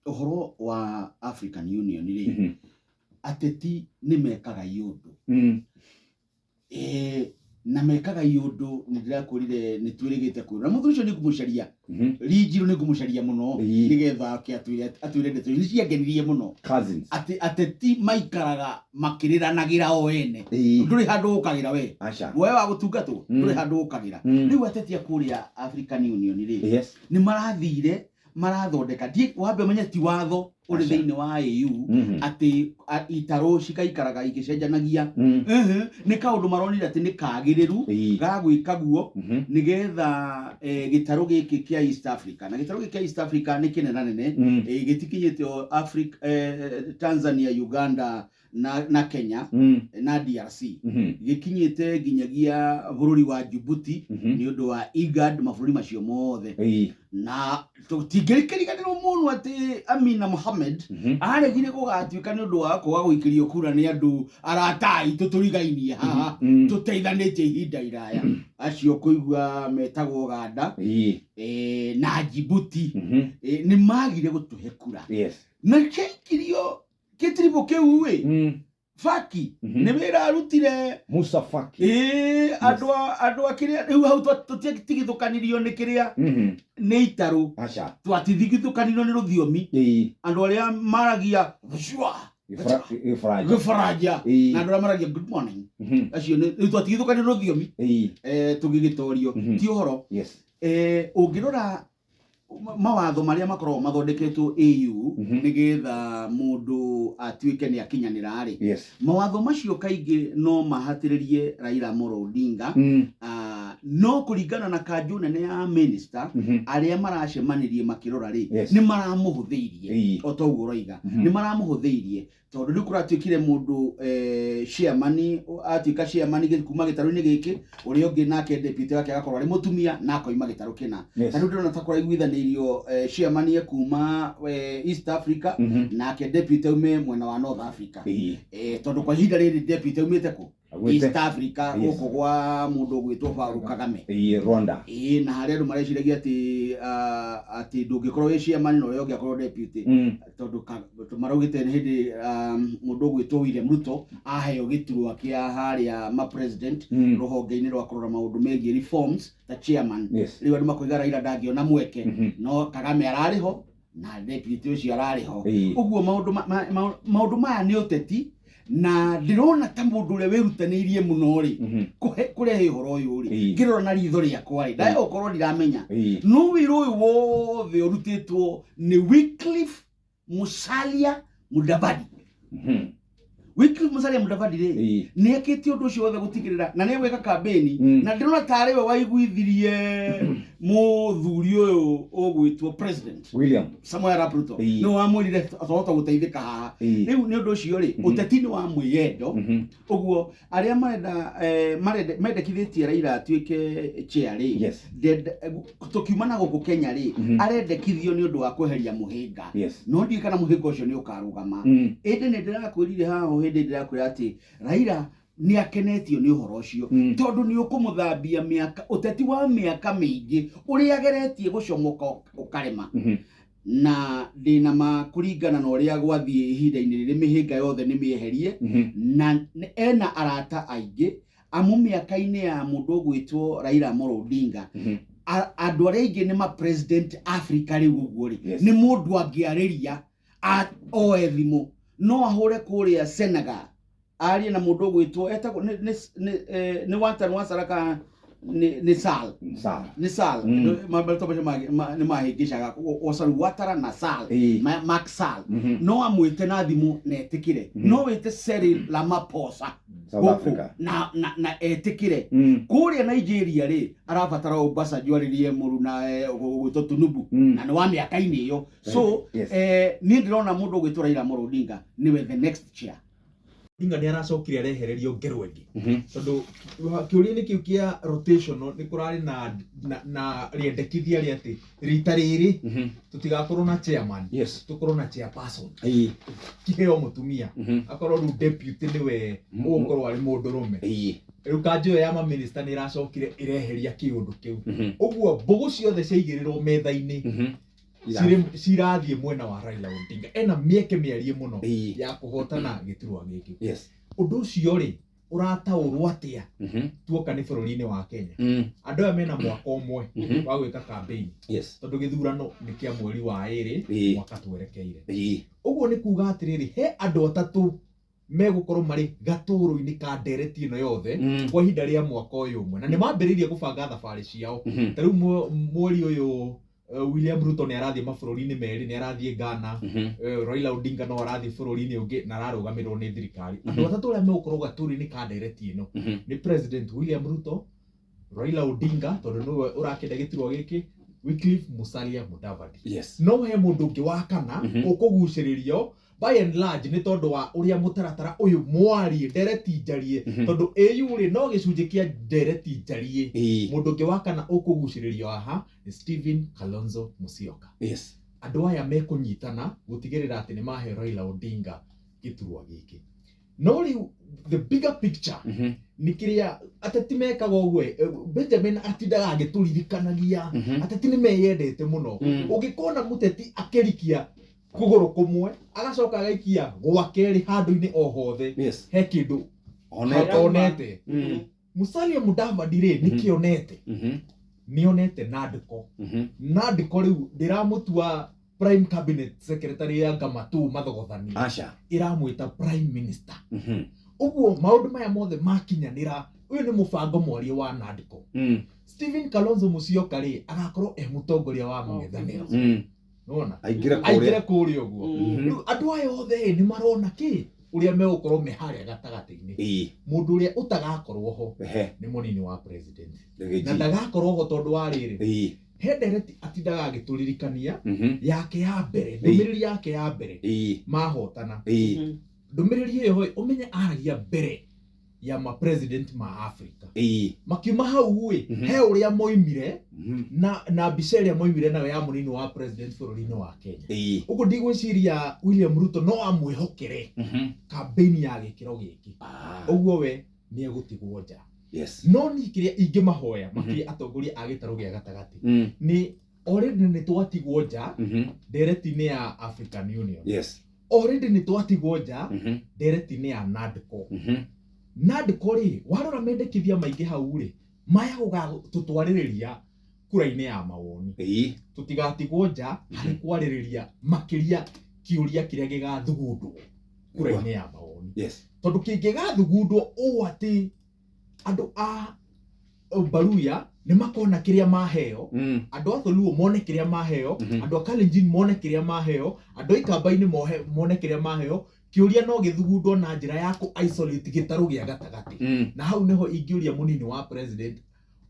Ũhoro wa African Union rĩ, ateti nĩ mekaga iũndũ. Na mekaga iũndũ. Nĩ ndĩrakwĩrire nĩ twĩrĩgĩte kwĩrwo na mũthuri ũcio nĩ ngũmũcaria. Rinjirũ nĩ ngũmũcaria mũno nĩgetha oke atwĩre ndeto nĩ ciangenirie mũno. Cousins. Atĩ ateti maikaraga makĩrĩranagĩra o ene. Ndũrĩ handũ ũkagĩra we. Aca. We wa gũtungatwo, ndũrĩ handũ ũkagĩra. Rĩu ateti a kũrĩa African Union rĩ, nĩ marathire marathondeka, wambe ũmenye ti watho ũrĩ Aca. thĩinĩ wa AU atĩ itarũ cikaikaraga igĩcenjanagia. Nĩ kaũndũ maronire atĩ nĩ kagĩrĩru ga gwĩka guo nĩgetha gĩtarũ gĩkĩ kĩa East Africa, na gĩtarũ gĩkĩ kĩa East Africa nĩ kĩnenanene. Gĩtikinyĩte o Africa, Tanzania, Uganda na Kenya na DRC. Gĩkinyĩte nginyagia bũrũri wa Djibouti nĩ ũndũ wa IGAD, mabũrũri macio mothe. Na tũtingĩkĩriganĩrwo mũno atĩ Amina Mohamed aregire gũgatuĩka nĩ ũndũ wa kwaga gũikĩrio kura nĩ andũ arata aitũ tũrigainie haha, tũteithanĩtie ihinda iraya, acio kũigua metagwo Uganda na Djibouti. Nĩ magire gũtũhe kura na kĩaikirio gĩtiribũ kĩu ĩ Faki nĩ wĩra arutire. Musa Faki. Ĩĩ, andũ a kĩrĩa rĩu hau tũtiatigithũkanirio nĩ kĩrĩa nĩ itarũ. Aca. Twatigithũkanirio nĩ rũthiomi. Andũ arĩa maragia shua Gĩfaranja. Gĩfaranja na andũ arĩa maragia "good morning", acio rĩu twatigithũkanirio rũthiomi. Tũgĩgĩtorio. Ti ũhoro. Ũngĩrora mawatho marĩa makoragwo mathondeketwo AU nĩgetha mũndũ atuĩke nĩ akinyanĩra rĩ, mawatho macio kaingĩ no mahatĩrĩrie Raila Amolo Odinga. No kũringana na kanjũ nene ya minister arĩa maracemanirie makĩrora rĩ, nĩ maramũhũthĩirie. O ta ũguo ũroiga, nĩ maramũhũthĩirie tondũ rĩu kũratuĩkire mũndũ chairman atuĩka chairman kuma gĩtarũ-inĩ gĩkĩ, ũrĩa ũngĩ nake deputy wake agakorwo arĩ mũtumia na akoima gĩtarũ kĩna. Na rĩu ndĩrona ta kũraiguithanĩirio chairman ekuma East Africa nake deputy aume mwena wa North Africa. Tondũ kwa ihinda rĩrĩ deputy aumĩte kũ? Aumĩte- East Africa. Gũkũ gwa mũndũ ũgwĩtwo Paul Kagame. Ĩĩ, Rwanda. Ĩĩ, na harĩa andũ mareciragia atĩ atĩ ndũngĩkorwo wĩ chairman na ũrĩa ũngĩ akorwo deputy, tondũ maraugĩte nĩ hĩndĩ mũndũ ũgwĩtwo William Ruto aheo gĩturwa kĩa harĩa ma president rũhonge-inĩ rwa kũrora maũndũ megiĩ reforms ta chairman. Rĩu andũ makoiga Raila ndangĩona mweke, no Kagame ararĩ ho na deputy ũcio ararĩ ho. Ũguo maũndũ maya nĩ ũteti, na ndĩrona ta mũndũ ũrĩa wĩrutanĩirie mũno rĩ kũrehe ũhoro ũyũ rĩ, ngĩrora na ritho rĩakwa rĩ, ndae gũkorwo ndiramenya, no wĩra ũyũ wothe ũrutĩtwo nĩ Wycliffe Musalia Mudavadi. Wycliffe Musalia Mudavadi rĩ, nĩ ekĩte ũndũ ũcio wothe gũtigĩrĩra na nĩ egwĩka kambĩni. Na ndĩrona tarĩ we waiguithirie mũthuri ũyũ ũgwĩtwo president William Samuel Arap Ruto. Nĩ wamwĩrire twahota gũteithĩka haha. Rĩu nĩ ũndũ ũcio rĩ, ũteti nĩ wa mwĩyendo. Ũguo arĩa marenda mendekithĩtie Raila atuĩke chair rĩ, tũkiuma na gũkũ Kenya rĩ, arendekithio nĩ ũndũ wa kweheria mũhĩnga. No ndiũĩ kana mũhĩnga ũcio nĩ ũkarũgama. Ĩndĩ nĩ ndĩrakwĩrire haha o hĩndĩ ndĩrakwĩra atĩ Raila nĩ akenetio nĩ ũhoro ũcio, tondũ nĩ ũkũmũthambia mĩaka ũteti wa mĩaka mĩingĩ ũrĩa ageretie gũcomoka ũkarema. Na ndĩna ma kũringana na ũrĩa gwathiĩ ihinda-inĩ rĩrĩ, mĩhĩnga yothe nĩ mĩeherie. Na ena arata aingĩ, amu mĩaka-inĩ ya mũndũ ũgwĩtwo Raila Amolo Odinga, andũ arĩa aingĩ nĩ ma president Africa rĩu ũguo rĩ, nĩ mũndũ angĩarĩria oe thimũ, no ahũre kũrĩa Senegal arie na mũndũ ũgwĩtwo etagwo nĩ Watan Wasara kana nĩ Sal. Sawa. Nĩ Sal. Marĩtwa macio nĩ mahĩngĩcaga Wasaru Watara na Sal. Mark Sal. No amwĩte na thimũ na etĩkĩre. No wĩte Cyril Ramaphosa South gũkũ Africa. na etĩkĩre. Kũrĩa Nigeria rĩ, arabatara Obasanjo arĩrie mũruna ũgwĩtwo Tinubu na nĩ wa mĩaka-inĩ ĩyo. So niĩ ndĩrona mũndũ ũgwĩtwo Raila Amolo Odinga nĩwe the next chair. Odinga nĩ aracokire arehererio ngero ĩngĩ, tondũ kĩũria-inĩ kĩu kĩa rotational nĩ kũrarĩ na rĩendekithia rĩa atĩ rita rĩrĩ tũtigakorwo na chairman, tũkorwo na chairperson, kĩheo mũtumia, akorwo rĩu deputy nĩwe ũgũkorwo arĩ mũndũrũme. Rĩu kanjũ ĩyo ya maminista nĩ ĩracokire ĩreheria kĩũndũ kĩu. Ũguo mbũgũ ciothe ciaigĩrĩrwo metha-inĩ. Cirathiĩ mwena wa Raila Odinga. Ena mĩeke mĩarie mũno ya kũhotana gĩturwa gĩkĩ. Ũndũ ũcio rĩ, ũrataũrwo atĩa tuoka nĩ bũrũri-inĩ wa Kenya? Andũ aya mena mwaka ũmwe wa gwĩka campaign, tondũ gĩthurano nĩ kĩa mweri wa 2 mwaka twerekeire. Ũguo nĩ kuga atĩrĩrĩ, he andũ atatũ megũkorwo marĩ gatũrũ-inĩ ka ndereti ĩno yothe kwa ihinda rĩa mwaka ũyũ ũmwe, na nĩ mambĩrĩirie gũbanga thabarĩ ciao. Ta rĩu mweri ũyũ William Ruto nĩ arathiĩ mabũrũri-inĩ merĩ, nĩ arathiĩ Ghana, Raila Odinga no arathiĩ bũrũri-inĩ ũngĩ na ararũgamĩrĩrwo nĩ thirikari. Andũ atatũ arĩa megũkorwo gatũrũ-inĩ ka ndereti ĩno nĩ President William Ruto, Raila Odinga tondũ nĩwe ũrakĩenda gĩturwa gĩkĩ, Wycliffe Musalia Mudavadi. No he mũndũ ũngĩ wa kana ũkũgucĩrĩrio by and large nĩ tondũ wa ũrĩa mũtaratara ũyũ mwarie, ndereti njarie, tondũ AU rĩ no gĩcunjĩ kĩa ndereti njarie. Mũndũ ũngĩ wa kana ũkũgucĩrĩrio haha nĩ Stephen Kalonzo Musyoka. Andũ aya mekũnyitana gũtigĩrĩra atĩ nĩ mahe Raila Odinga gĩturwa gĩkĩ. No rĩu the bigger picture nĩ kĩrĩa ateti mekaga ũguo, Benjamin atindaga agĩtũririkanagia ateti nĩ meyendete mũno. Ũngĩkona mũteti akĩrikia kũgũrũ kũmwe agacoka agaikia gwa kerĩ handũ-inĩ o hothe, he kĩndũ Onete. onete. Musalia Mudavadi rĩ, nĩ kĩonete, nĩonete Nadco. Nadco rĩu ndĩramũtua prime cabinet secretary ya Ngamatu mathogothani, Aca. ĩramwĩta prime minister. Ũguo maũndũ maya mothe makinyanĩra, ũyũ nĩ mũbango mwarie wa Nadco. Stephen Kalonzo Musyoka rĩ, agakorwo e mũtongoria wa mũng'ethanĩro. Nĩwona? Aingĩre Aingĩre kũrĩa. kũrĩa ũguo. Rĩu andũ aya othe ĩ, nĩ marona kĩ ũrĩa megũkorwo me harĩa gatagatĩ-inĩ. Mũndũ ũrĩa ũtagakorwo ho nĩ mũnini wa president. Na ndagakorwo ho tondũ wa rĩrĩ, he ndereti atindaga agĩtũririkania yake ya mbere, ndũmĩrĩri yake ya mbere mahotana. Ndũmĩrĩri ĩyo ĩ, ũmenye aragia mbere ya ma president ma Africa. Makiuma hau ĩ, he ũrĩa moimire na mbica ĩrĩa moimire nayo ya mũnini wa president bũrũri-inĩ wa Kenya. Ũguo ndigwĩciria William Ruto no amwĩhokere campaign ya gĩkĩro gĩkĩ. Ũguo we nĩ egũtigwo nja. No niĩ kĩrĩa ingĩmahoya makĩria atongoria a gĩtarũ gĩa gatagatĩ nĩ already nĩ twatigwo nja ndereti-inĩ ya African Union. Already nĩ twatigwo nja ndereti-inĩ ya NADCO. NADCO rĩ, warora mendekithia maingĩ hau rĩ, maya gũgatũtwarĩrĩria kura-inĩ ya mawoni. Tũtigatigwo nja harĩ kwarĩrĩria makĩria kĩũria kĩrĩa gĩgathugundwo kura-inĩ ya mawoni. Tondũ kĩngĩgathugundwo ũũ atĩ andũ a Baruya nĩ makona kĩrĩa maheo, andũ a Tholuo mone kĩrĩa maheo, andũ a Kalenjin mone kĩrĩa maheo, andũ a Ikamba-inĩ mone kĩrĩa maheo, kĩũria no gĩthugundwo na njĩra ya kũ isolate gĩtarũ gĩa gatagatĩ. Na hau nĩho ingĩũria mũnini wa president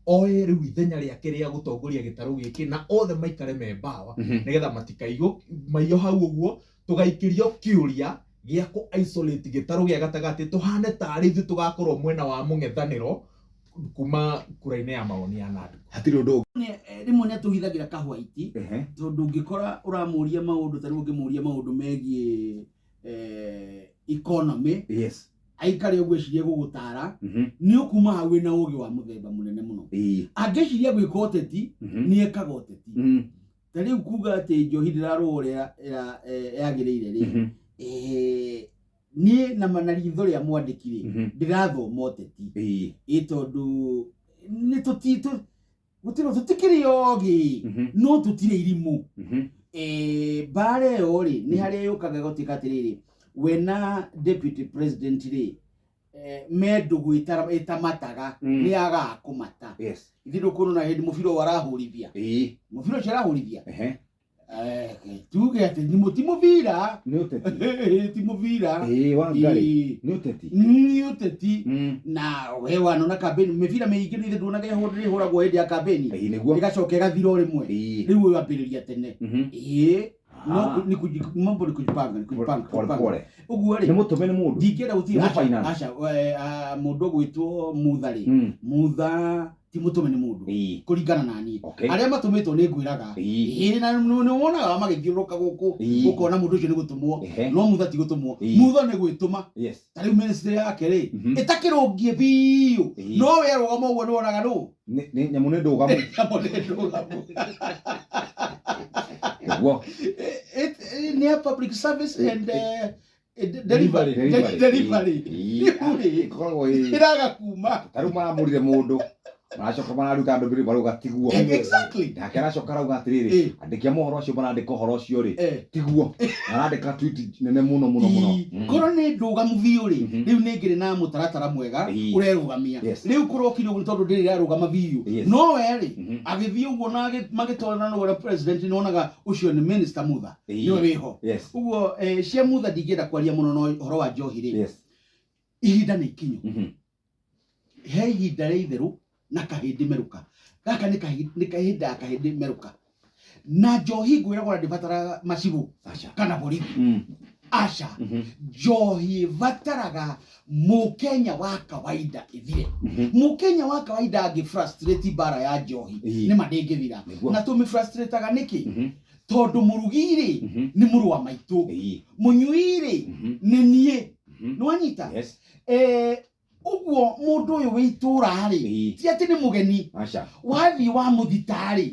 oe rĩu ithenya rĩake rĩa gũtongoria gĩtarũ gĩkĩ na othe maikare me mbawa, nĩgetha matikaiywo maiyo hau ũguo tũgaikĩrio kĩũria gĩa kũ isolate gĩtarũ gĩa gatagatĩ, tũhane tarĩ ithuĩ tũgakorwo mwena wa mũng'ethanĩro kuma kura-inĩ ya mawoni ya NADCO. Hatirĩ ũndũ ũngĩ. Rĩmwe nĩ atũhithagĩra kahwaiti, tondũ ũngĩkora ũramũria maũndũ ta rĩu ũngĩmũria maũndũ megiĩ economy, aikare ũguo ecirie gũgũtara, nĩ ũkuma hau wĩna ũgĩ wa mũthemba mũnene mũno. Angĩciria gwĩka ũteti, nĩ ekaga ũteti. Ta rĩu kuga atĩ njohi ndĩrarũa ũrĩa yagĩrĩire rĩ, niĩ na ritho rĩa mwandĩki rĩ, ndĩrathoma ũteti. Ĩ tondũ nĩ gũtirĩ tũtikĩrĩ ogĩ, no tũtirĩ irimũ. Mbara ĩyo rĩ, nĩ harĩa yũkaga ĩgatuĩka atĩrĩrĩ, we na deputy president rĩ, me ndũgũ ĩtamataga, nĩ agaga kũmata. Ithuĩ ndũkuona hĩndĩ mũbira ũyũ arahũrithia. Mũbira ũcio arahũrithia. Tuge atĩ ti mũbira. Nĩ ũteti. Ti mũbira. Wangari. Nĩ ũteti. Nĩ ũteti. Na we wanona campaign, mĩbira mĩingĩ nĩ ithuĩ nduonaga ĩhũragwo hĩndĩ ya campaign. Nĩguo. Ĩgacoka ĩgathira o rĩmwe. Rĩu ũyũ ambĩrĩria tene. No ni mambo ni kujipanga, ni kujipanga, Pole, kujipanga. pole. Ũguo rĩ, Nĩ mũtũme nĩ mũndũ. Ndingĩenda gũtirĩ. Nĩ Aca, finance. aca, mũndũ ũgwĩtwo Mutha rĩ, Mutha ti mũtũme nĩ mũndũ. Kũringana na niĩ. Arĩa matũmĩtwo nĩ ngwĩraga. Na nĩ wonaga magĩthiũrũrũka gũkũ, ũkona mũndũ ũcio nĩ gũtũmwo. No Mutha ti gũtũmwo. Mutha nĩ gwĩtũma. Ta rĩu ministry yake rĩ, ĩtakĩrũngie biũ. No we arũgama ũguo nĩ wonaga nũ? Nĩ nyamũ nĩ ndũgamu. Nyamũ nĩ ndũgamu. Nĩguo. Nĩ ya public service and delivery. Delivery. Delivery. Ĩĩ. Rĩu rĩ, Ĩkoragwo ĩ ĩraga kuma. ta rĩu maramũrire mũndũ maracoka mararuta ndũmĩrĩri marauga tiguo. Exactly. Nake aracoka arauga atĩrĩrĩ, andĩki a mohoro acio marandĩka ũhoro ũcio rĩ, tiguo. Marandĩka tweet nene mũno mũno mũno. Korwo nĩ ndũgamu biũ rĩ, rĩu nĩ ngĩrĩ na mũtaratara mwega ũrerũgamia. Rĩu kũrokire ũguo nĩ tondũ ndĩrĩ ĩrarũgama biũ. No we rĩ, agĩthiĩ ũguo na magĩtwarana na ũrĩa president nĩwonaga ũcio nĩ minister Mutha nĩwe wĩho. Ũguo cia Mutha ndingĩenda kwaria mũno, no ũhoro wa njohi rĩ, ihinda nĩ ikinyu. He ihinda rĩa itherũ na kahĩndĩ merũka. Gaka nĩ kahinda kahĩndĩ merũka. Na njohi ngwĩragwo ona ndĩbataraga macibũ Aca. kana borithi. Aca. Njohi ĩbataraga mũkenya wa kawaida ĩthire. Mũkenya wa kawaida angĩ frustrate mbara ya njohi nĩ ma ndĩngĩthira. Na tũmĩ-frustrataga nĩkĩ? Tondũ mũrugi rĩ, nĩ mũrũ wa maitũ. Mũnyui rĩ, nĩ niĩ. Nĩwanyita? Yes. Ũguo mũndũ ũyũ wĩ itũra rĩ, ti atĩ nĩ mũgeni. Aca. Wathiĩ wa mũthitarĩ,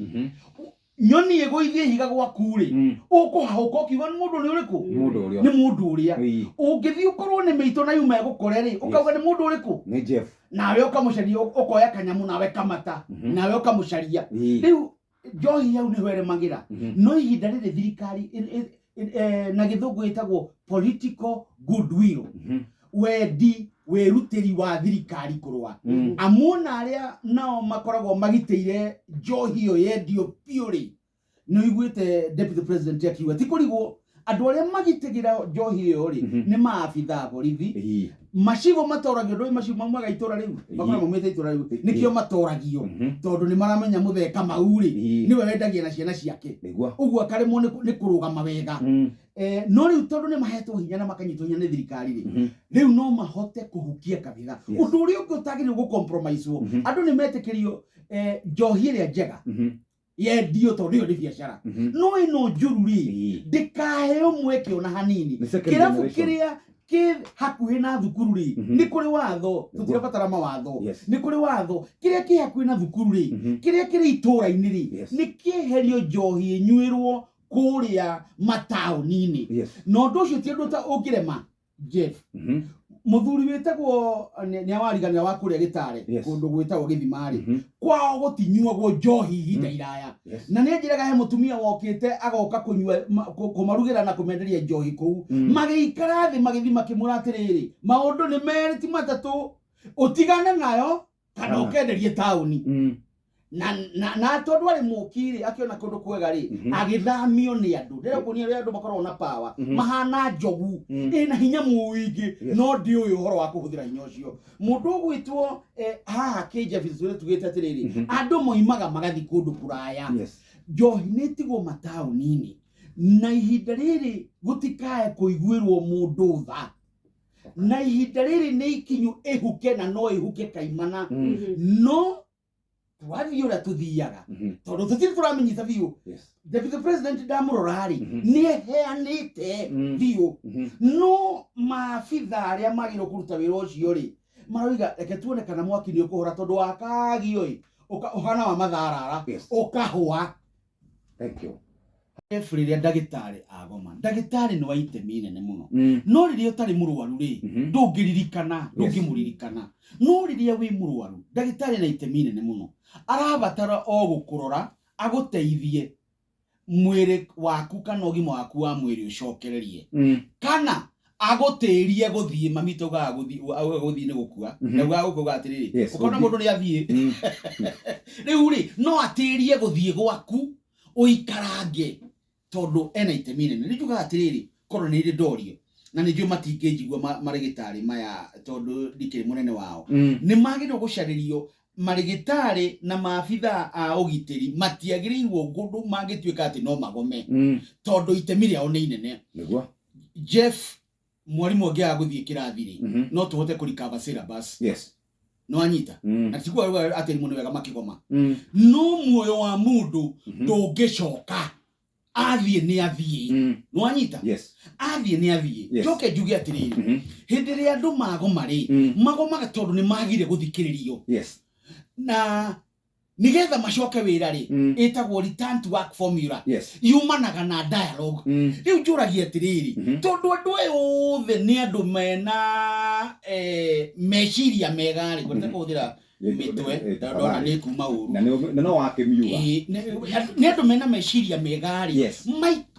nyoni ĩgũithie ihiga gwaku rĩ, ũkũhahũka ũkiuga nĩ mũndũ nĩ ũrĩkũ? Mũndũ ũrĩa. Nĩ mũndũ ũrĩa. Ũngĩthiĩ ũkorwo nĩ mĩitũ na yuma ĩgũkore rĩ, ũkauga nĩ mũndũ ũrĩkũ? Nĩ Jeff. Nawe ũkamũcaria, ũkoya kanyamũ nawe kamata, nawe ũkamũcaria. Rĩu njohi hau nĩho ĩremagĩra. No ihinda rĩrĩ thirikari na gĩthũngũ ĩtagwo political goodwill, wendi wĩrutĩri wa thirikari kũrũa. Amuona arĩa nao makoragwo magitĩire njohi ĩyo yendio biũ rĩ, nĩ ũiguĩte deputy president akiuga ti kũrigwo andũ arĩa magitagĩra njohi ĩyo rĩ, nĩ maabitha a borithi. Macibũ matoragio, ndũĩ macibũ maumaga itũra rĩu, makoragwo maumĩte itũra rĩu, nĩkĩo matoragio, tondũ nĩ maramenya mũthee Kamau rĩ, nĩwe wendagia na ciana ciake. Nĩguo. Ũguo akaremwo nĩ kũrũgama wega. No rĩu tondũ nĩ mahetwo hinya na makanyitwo hinya nĩ thirikari rĩ, rĩu no mahote kũhukia kabitha. Ũndũ ũrĩa ũngĩ ũtagĩrĩirwo gũ-compromise-wo, andũ nĩ metĩkĩrio njohi ĩrĩa njega yendio tondũ ĩyo nĩ biacara, no ĩno njũru rĩ, ndĩkaheo mweke ona hanini. Nĩ second Kĩrabu generation. kĩrĩa kĩ hakuhĩ na thukuru rĩ, nĩ kũrĩ watho, tũtirabatara mawatho. Nĩ kũrĩ watho, kĩrĩa kĩ hakuhĩ na thukuru rĩ, kĩrĩa kĩrĩ itũra-inĩ rĩ, nĩ kĩeherio njohi ĩnyuĩrwo kũrĩa mataũni-inĩ. Na ũndũ ũcio ti ũndũ ta ũngĩrema Jeff. Mũthuri wĩtagwo nĩ awariganĩra wa kũrĩa gĩtare, kũndũ gwĩtagwo gĩthima-rĩ, kwao gũtinyuagwo njohi ihinda iraya. Na nĩ anjĩraga he mũtumia wokĩte agoka kũnyua kũmarugĩra na kũmenderia njohi kũu. Magĩikara thĩ magĩthiĩ makĩmwĩra atĩrĩrĩ, maũndũ nĩ merĩ ti matatũ, ũtigane nayo kana ũkenderie taũni. Na tondũ arĩ mũki rĩ, akĩona kũndũ kwega rĩ, agĩthamio nĩ andũ. Ndĩrenda kuonia ũrĩa andũ makoragwo na power, mahana njogu ĩna hinya mũingĩ, no ndiũĩ ũhoro wa kũhũthĩra hinya ũcio. Mũndũ ũgwĩtwo haha Kĩnjabi tũrĩa tugĩte atĩrĩrĩ, andũ moimaga magathiĩ kũndũ kũraya. Njohi nĩ ĩtigwo mataũni-inĩ, na ihinda rĩrĩ gũtikae kũiguĩrwo mũndũ tha. Na ihinda rĩrĩ nĩ ikinyu ĩhuke, na no ĩhuke kaimana. No twathiĩ ũrĩa tũthiaga, tondũ tũtirĩ tũramenyita biũ. Deputy president ndamũrora rĩ, nĩ eheanĩte biũ. No maabitha arĩa magĩrĩirwo kũruta wĩra ũcio rĩ, maroiga reke tuone kana mwaki nĩ ũkũhora, tondũ wakagio ĩ, ũhana wa matharara, ũkahũa. Thank you. Jeff, rĩrĩa ndagĩtarĩ agoma, ndagĩtarĩ nĩ wa itemi inene mũno. No rĩrĩa ũtarĩ mũrwaru rĩ, ndũngĩririkana, ndũngĩmũririkana. No rĩrĩa wĩ mũrwaru, ndagĩtarĩ na itemi inene mũno. Arabatara o gũkũrora, agũteithie mwĩrĩ waku kana ũgima waku wa mwĩrĩ ũcokererie. Kana agũtĩrie gũthiĩ, mami taugaga gũthiĩ, augaga gũthiĩ nĩ gũkua. Ndaugaga gũkua, augaga atĩrĩrĩ, ũkona Gũthiĩ. mũndũ nĩ athiĩ. Rĩu rĩ, no atĩrie gũthiĩ gwaku ũikarange, tondũ ena itemi inene. Nĩ njugaga atĩrĩrĩ, korwo nĩ irĩ ndorio, na nĩ njũĩ matingĩnjigua marĩgĩtarĩ maya, tondũ ndikĩrĩ mũnene wao. Nĩ magĩrĩirwo gũcarĩrio marĩgĩtarĩ na maabitha a ũgitĩri, matiagĩrĩirwo kũndũ mangĩtuĩka atĩ no magome, tondũ itemi rĩao nĩ inene. Nĩguo. Jeff, mwarimũ angĩaga gũthiĩ kĩrathi rĩ, no tũhote kũ recover syllabus. Nĩ wanyita? Na tikuga atĩ arimũ nĩ wega makĩgoma. No muoyo wa mũndũ ndũngĩcoka. Athiĩ nĩ athiĩ. Nĩ wanyita? Yes. Athiĩ nĩ athiĩ. Njoke njuge atĩrĩrĩ, hĩndĩ ĩrĩa andũ magoma rĩ, magomaga tondũ nĩ magire gũthikĩrĩrio. Na Nigetha macoke wĩra rĩ, ĩtagwo return to work formula. Yumanaga na dialogue. Rĩu njũragia atĩrĩrĩ, tondũ andũ aya othe nĩ andũ mena meciria mega rĩ, ngwendete kũhũthĩra mĩtwe, ndona nĩ kuma ũru. Na no wakĩmiuga. Ĩĩ, nĩ andũ mena meciria mega rĩ,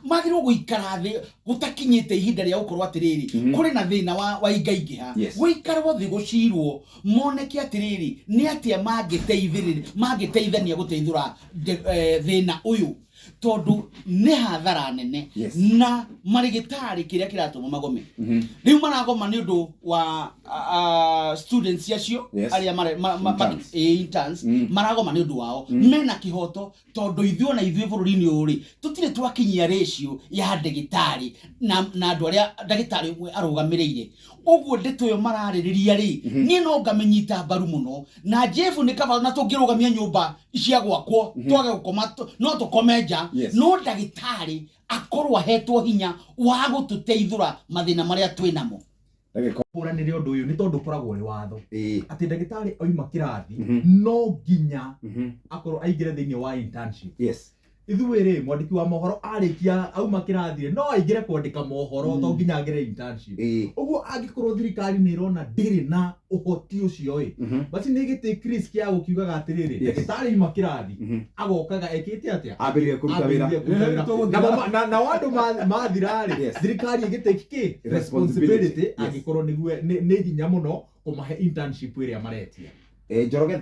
magĩrĩirwo gũikara thĩ gũtakinyĩte ihinda rĩa gũkorwo atĩrĩrĩ, kũrĩ na thĩna wa ingaingĩha, gũikarwo thĩ gũcirwo moneke atĩrĩrĩ, nĩ atĩa mangĩteithĩrĩria, mangĩteithania gũteithũra thĩna ũyũ, tondũ nĩ hathara nene. Na marĩgĩtarĩ kĩrĩa kĩratũma magome, rĩu maragoma nĩ ũndũ wa students acio arĩa Interns. Interns. Maragoma nĩ ũndũ wao. Mena kĩhoto, tondũ ithuĩ ona ithuĩ bũrũri-inĩ ũyũ rĩ, tũtirĩ twakinyia ratio ya ndagĩtarĩ na andũ arĩa ndagĩtarĩ ũmwe arũgamĩrĩire. Ũguo ndeto ĩyo mararĩrĩria rĩ, niĩ no ngamĩnyita mbaru mũno na Jeff nĩ kaba na tũngĩrũgamia nyũmba cia gwakwo, twage gũkoma, no tũkome nja. No ndagĩtarĩ akorwo ahetwo hinya wa gũtũteithũra mathĩna marĩa twĩ namo. Ndagĩka. Kũranĩre ũndũ ũyũ nĩ tondũ ũkoragwo ũrĩ watho atĩ ndagĩtarĩ oima kĩrathi, no nginya akorwo aingĩre thĩinĩ wa internship. Ithuĩ rĩ, mwandĩki wa mohoro arĩkia auma kĩrathi rĩ, no aingĩre kwandĩka mohoro, to nginya agere internship. Ũguo angĩkorwo thirikari nĩ ĩrona ndĩrĩ na ũhoti ũcio ĩ, basi nĩ ĩgĩtake risk ya gũkiugaga atĩrĩrĩ, ndagĩtarĩ auma kĩrathi, agokaga ekĩte atĩa? Ambĩrĩrie kũruta wĩra. Ambĩrĩrie kũruta wĩra. Nao andũ mathira rĩ, thirikari ĩgĩtake kĩ? Responsibility. Responsibility, angĩkorwo nĩguo nĩ hinya mũno kũmahe internship ĩrĩa maretia. Njoroge.